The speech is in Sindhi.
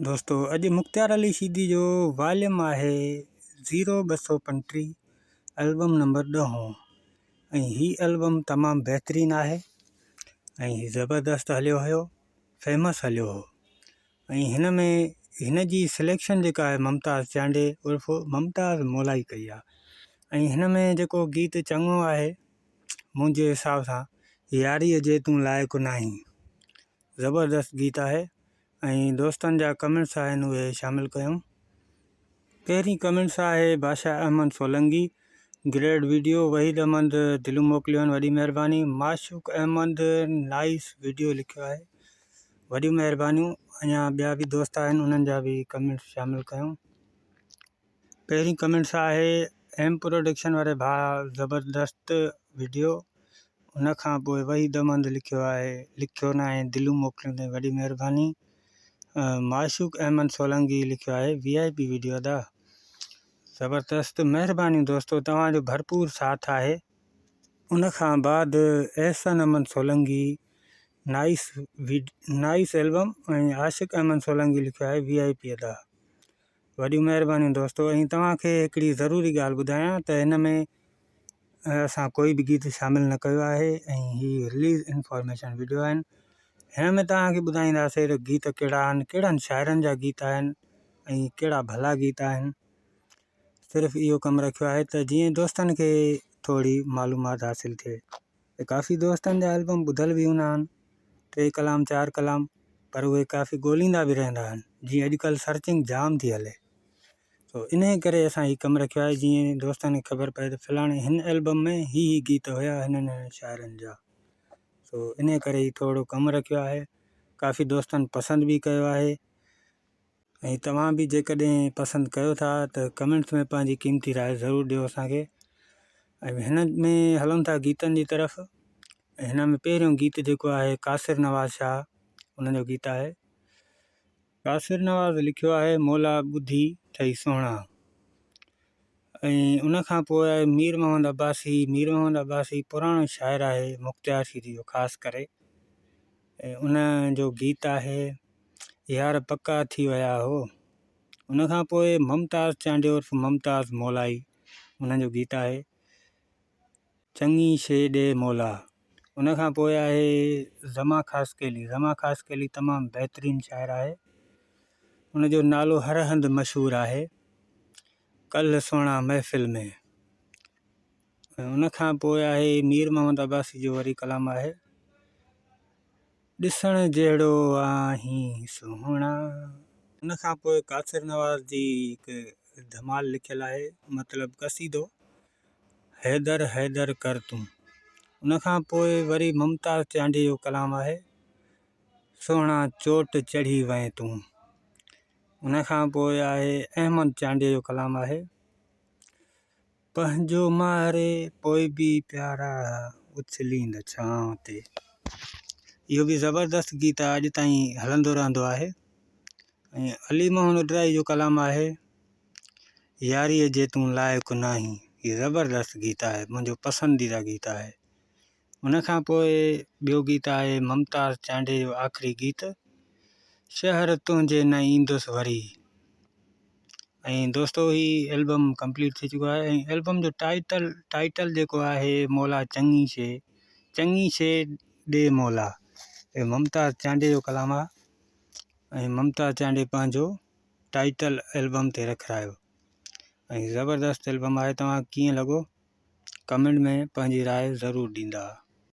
دوستو اڄ مختيار علي شيدي جو واليم آهي زيرو 235 البم نمبر ڏهون ۽ هي البم تمام بهترين آهي ۽ هي زبردست هليو هيو فيمس هليو هو ۽ هن ۾ هن جي سليڪشن جيڪا آهي ممتاز چانڊيي عرف ممتاز مولائي ڪئي آهي ۽ هن ۾ جيڪو گيت چڱو آهي منهنجي حساب سان ياريء جي تون لائق ناهين زبردست گيت آهي ۽ دوستن جا ڪمينٽس آهن اهي شامل ڪيم. پهرين ڪمينٽس آهي بادشاهه احمد سولنگي گريٽ ويڊيو وحيد احمد دليون موڪليون آهن وڏي مهرباني معشوق احمد نائس ويڊيو لکيو آهي وڏيون مهربانيون اڃا ٻيا به دوست آهن انهن جا به ڪمينٽس شامل ڪيون. پهرين ڪمينٽس آهي ايم پروڊڪشن واري ڀاء زبردست وڊيو ان کان پوء وحيد احمد لکيو آهي لکيو نه آهي دليون موڪليون اٿئي وڏي مهرباني معشوق احمد سولنگي لکيو آهي وي آء پي وڊيو ادا زبردست مهرباني دوستو توهان جو ڀرپور ساٿ آهي ان کان بعد Ahsan Ahmed Solangi nice nice album ۽ Ashiq Ahmed Solangi لکيو آهي وي آء پي ادا وڏيون مهربانيون دوستو ۽ توهان کي هڪڙي ضروري ڳالهه ٻڌايان ته هن ۾ اسان ڪوئي به گيت شامل نه ڪيو آهي ۽ هي رليز انفارميشن وڊيو آهن هن ۾ توهان کي ٻڌائينداسين ته گيت ڪهڙا آهن ڪهڙن شاعرن جا گيت آهن ۽ ڪهڙا ڀلا گيت آهن صرف اهو ڪم رکيو آهي ته جيئن دوستن کي ٿوري معلومات حاصل ٿئي ته ڪافي دوستن جا البم ٻڌل به هوندا آهن ٽي ڪلام چار ڪلام پر اهي ڪافي ڳوليندا به رهندا آهن جيئن اڄڪلهه سرچنگ جام ٿي هلي سو انهي ڪري اسان هي ڪم رکيو آهي جيئن دوستن کي خبر پئي ته فلاڻي هن البم ۾ هي هي گيت هيا هنن هنن شاعرن جا سو انهي ڪري هي ٿورو ڪم رکيو آهي ڪافي دوستن پسند به ڪيو آهي ۽ توهان به جيڪڏهن پسند ڪيو ٿا ته ڪمينٽس ۾ پنهنجي قيمتي راء ضرور ڏيو اسان کي ۽ هن ۾ هلون ٿا گيتن جي طرف ۽ هن ۾ پهريون گيت جيڪو آهي قاصر نواز شاهه ان جو گيت آهي قاصر نواز لکيو آهي مولا ٻڌي ٿئي سهڻا ۽ ان کان پوء آهي مير محمد عباسي مير محمد عباسي پراڻو شاعر آهي مختيار شيدي جو خاص ڪري ۽ ان جو گيت آهي يار پڪا ٿي ويا هو. ان کان پوء ممتاز چانڊيو عرف ممتاز مولائي ان جو گيت آهي چڱي شي ڏي مولا. ان کان پوء آهي زمان خاصخيلي زمان خاصخيلي تمام بهترين شاعر آهي ان جو نالو هر هنڌ مشهور آهي ڪلهه سهڻا محفل ۾. ۽ ان کان پوء آهي مير محمد عباسي جو وري ڪلام آهي. ڏسڻ جهڙو آهين سهڻا. ان کان پوء قاصر نواز جي هڪ ڌمال لکيل آهي مطلب قصيدو حيدر حيدر ڪر تون. ان کان پوء وري ممتاز چانڊيي جو ڪلام آهي سهڻا چوٽ چڙهي وئين تون. ان کان پوء آهي احمد چانڊيي جو ڪلام آهي. پنهنجو ماري پوء به پيارا اڇليند ڇانو تي. اهو به زبردست گيت آهي اڄ تائين هلندو رهندو آهي ۽ علي محمد اڏرائي جو ڪلام آهي ياريء جي تون لائق ناهين هي زبردست گيت آهي منهنجو پسنديده گيت آهي ان کان پوء ٻيو گيت آهي ممتاز چانڊيي جو آخري گيت شهر تنهنجي نه ايندس وري ۽ دوستو هي البم ڪمپليٽ ٿي چڪو آهي ۽ البم جو ٽائيٽل ٽائيٽل جيڪو آهي مولا چڱي شي چڱي شي ڏي مولا هي ممتاز چانڊيي جو ڪلام آهي ۽ ممتاز چانڊيي پنهنجو ٽائيٽل البم تي رکرايو ۽ زبردست البم آهي توهان کي ڪيئن لڳو ڪمينٽ ۾ پنهنجي راء ضرور ڏيندا.